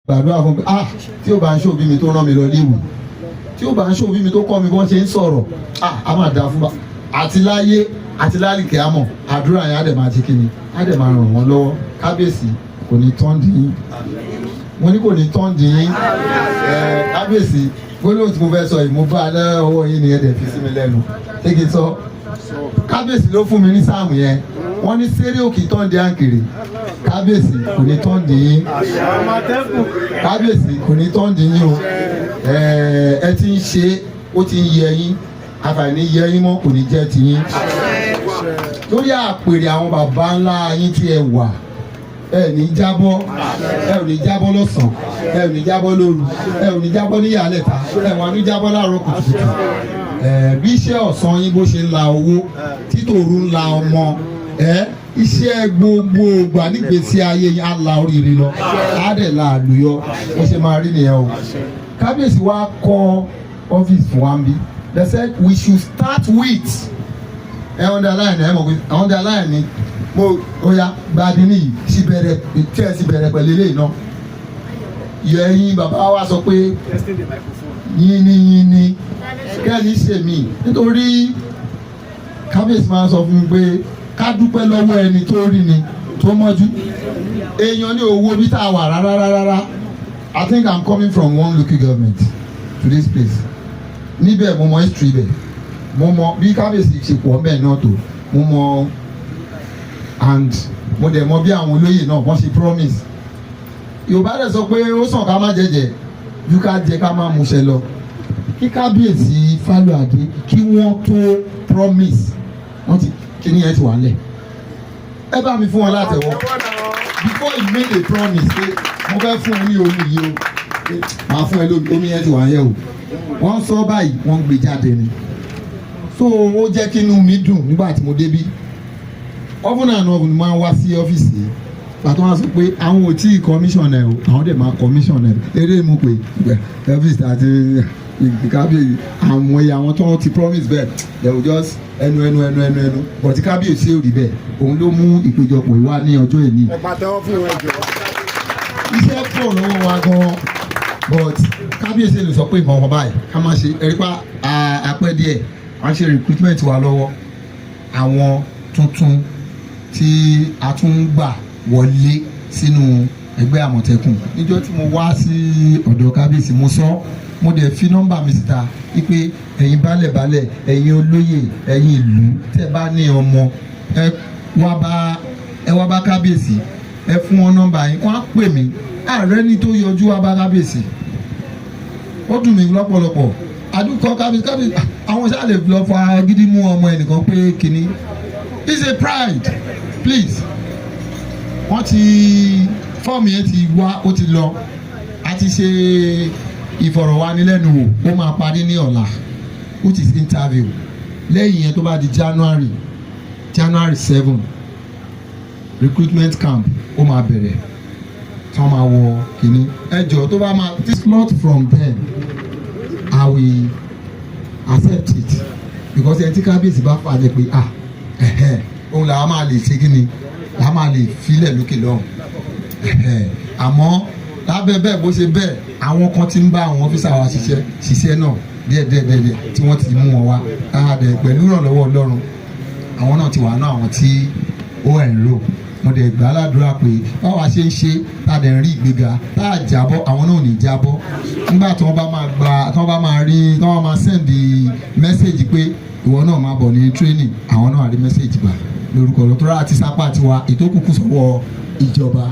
Gbàdúrà fún mi, ah, tí ó bá ń ṣòbí mi tó rán mi lọ léwu, tí ó bá ń ṣòbí mi tó kọ́ mi bọ́n ṣe ń sọ̀rọ̀, ah, a máa dáa fún bá àti láyé àti lálìkẹ́. Àmọ́ àdúrà yẹn á dẹ̀ máa ṣe kíni, á dẹ̀ máa ràn wọ́n lọ́wọ́. Kábíyèsí, kò ní tán dín yín. Mo ní kò ní tán dín yín. Ẹ kábíyèsí, gbólóhùn tí mo fẹ́ sọ yìí, mo bá a lọ́wọ́ yín ni, ẹ dẹ̀ fi sí mi lẹ́nu. Ṣé kí n sọ? Kábíyèsí ló fún mi ní sáàmù yẹn. Wọ́n ní sẹ́rí òkè tán di àǹkèrè. Kábíyèsí, kò ní tán dín yín. Kábíyèsí, kò ní tán dín yín o. Ẹ ti ń ṣe, ó ti ń yẹ yín, àfàìní yẹ yín mọ́, kò ní jẹ́ tiyín. Lórí àpèrè àwọn bàbá ńlá yín tí ẹ wà, ẹ ní jábọ́. Ẹ ò ní jábọ́ lọ́sàn-án, ẹ ò ní jábọ́ lóru, ẹ ò ní jábọ́ ní ìyálẹ̀ta, ẹ wà ní jábọ́ láàárọ̀ kùtùkùtù. Ẹ bí iṣẹ́ ọ̀sán yín bó ṣe ń la owó, títòru ń la ọmọ, ẹ iṣẹ́ gbogbo ìgbà nígbèésí ayé yín á la oríire lọ, á dẹ̀ la àlùyọ. Bó ṣe máa rí nìyẹn o. Kábíyèsí wa kọ́ ọ́fíìsì fún wa ń bí. They said we should start with ẹ underline, ẹ mọ̀ pé underline ni mo. Ó yá, gbadé nìyí sì bẹ̀rẹ̀ tí ẹ sì bẹ̀rẹ̀ pẹ̀lú eléyìí náà. Yẹ̀yìn bàbá wa sọ pé yín ní yín ní kẹ́ni ṣèmí, nítorí kábíyèsí máa ń sọ fún mi pé ká dúpẹ́ lọ́wọ́ ẹni tó rí ni tó mọ́jú. Èèyàn ní owó bí tá a wà rárá rárá. I think I'm coming from one local government to this place. Níbẹ̀, mo mọ history bẹ̀, mo mọ bí kábíyèsí ṣe pọ̀ mbẹ̀ náà tó mo mọ, and mo dẹ̀ mọ bí àwọn olóyè náà wọ́n ṣe promise. Yorùbá dẹ̀ sọ pé ó sàn ká má jẹjẹ ju ká jẹ ká má múṣẹ lọ. Kí kábíyèsí Fálúadé kí wọ́n tó promise, wọ́n ti kíní ẹ̀ ti wà lẹ̀. Ẹ bá mi fún wọn látẹ̀wọ́. Before he made a promise pé mo fẹ́ fún ẹ ní omi yìí o, pé màá fún ẹ lómi, omi yẹn ti wà yẹ o. Wọ́n sọ báyìí, wọ́n ń gbé jáde ni. So ó jẹ́ kí inú mi dùn nígbà tí mo débí. Often and often máa ń wá sí ọ́fíìsì yìí. Pàtó wọn sọ pé àwọn ò tí ì commission ẹ o, àwọn dẹ̀ máa commission ẹ. Eré mu pé ọ́fíìsì àti kábíyèsí, àwọn ẹ̀yà àwọn tó ti promise bẹ́ẹ̀, they will just ẹnu ẹnu ẹnu ẹnu ẹnu, but kábíyèsí ò rí bẹ́ẹ̀. Òun ló mú ìpéjọpọ̀ wá ní ọjọ́ èní. Ẹ pàtẹ́wọ́ fún wọn jọ. Iṣẹ́ pọ̀ lọ́wọ́ wa gan, but kábíyèsí lè sọ pé nǹkan kan báyìí ká má ṣe ẹ̀rí pa àpẹ́ díẹ̀. Wọ́n ṣe recruitment wa lọ́wọ́, àwọn tuntun tí a tún ń gbà wọlé sínú ẹgbẹ́ Àmọ̀tẹ́kùn. Níjọ́ tí mo wá sí ọ̀dọ̀ kábíyèsí, mo sọ, mo dẹ̀ fi nọ́mbà mi síta wípé ẹ̀yin baálẹ̀ baálẹ̀, ẹ̀yin olóyè, ẹ̀yin ìlú, tẹ́ bá ní ọmọ, ẹ wá bá kábíyèsí, ẹ fún wọn nọ́mbà yín, wọ́n á pè mí. Ààrẹ ní tó yọjú wá bá kábíyèsí, ó dùn mí lọ́pọ̀lọpọ̀. Àdúkọ kábíyèsí, kábíyèsí, àwọn ṣáà lè lọ fa gidi mú ọmọ ẹnìkan pé kínní. It's a pride, please. Wọ́n ti fọ́ọ̀mù yẹn ti wá, ó ti lọ. A ti ṣe ìfọ̀rọ̀wánilẹ́nuwò, ó máa parí ní ọ̀la, which is interview. Lẹ́yìn yẹn, tó bá di January 7, recruitment camp ó máa bẹ̀rẹ̀ tí wọ́n máa wọ kínní. Ẹjọ́ tó bá máa slot from then, I will accept it, because ẹni tí kábíyèsí bá fà lẹ pé, ah, ẹ̀hẹ́, òun làwọn máa lè ṣe kí ni, làwọn máa lè filẹ̀ lókè lọ́hùn, ẹ̀hẹ́. Àmọ́ lábẹ́ bẹ́ẹ̀, bó ṣe bẹ́ẹ̀, àwọn kan ti ń bá àwọn officer wa ṣiṣẹ́ ṣiṣẹ́ náà díẹ̀ díẹ̀ díẹ̀ díẹ̀ tí wọ́n ti mú wọn wá káàdẹ̀ pẹ̀lú ìrànlọ́wọ́ Ọlọ́run. Àwọn náà ti wà náà, àwọn tí ó enroll. Mo dẹ̀ gbà á ládùúrà pé báwa ṣe ń ṣe tá a dẹ̀ ń rí ìgbéga, tá a jábọ́, àwọn náà ò ní jábọ́. Nígbà tí wọ́n bá máa gba, tí wọ́n bá máa rí, tí wọ́n bá máa send message pé ìwọ náà máa bọ̀ ní training, àwọn náà á rí message gbà lórúkọ lọ tó rà àti sápá tiwa. Ètò kúkú sọ́wọ́ ìjọba.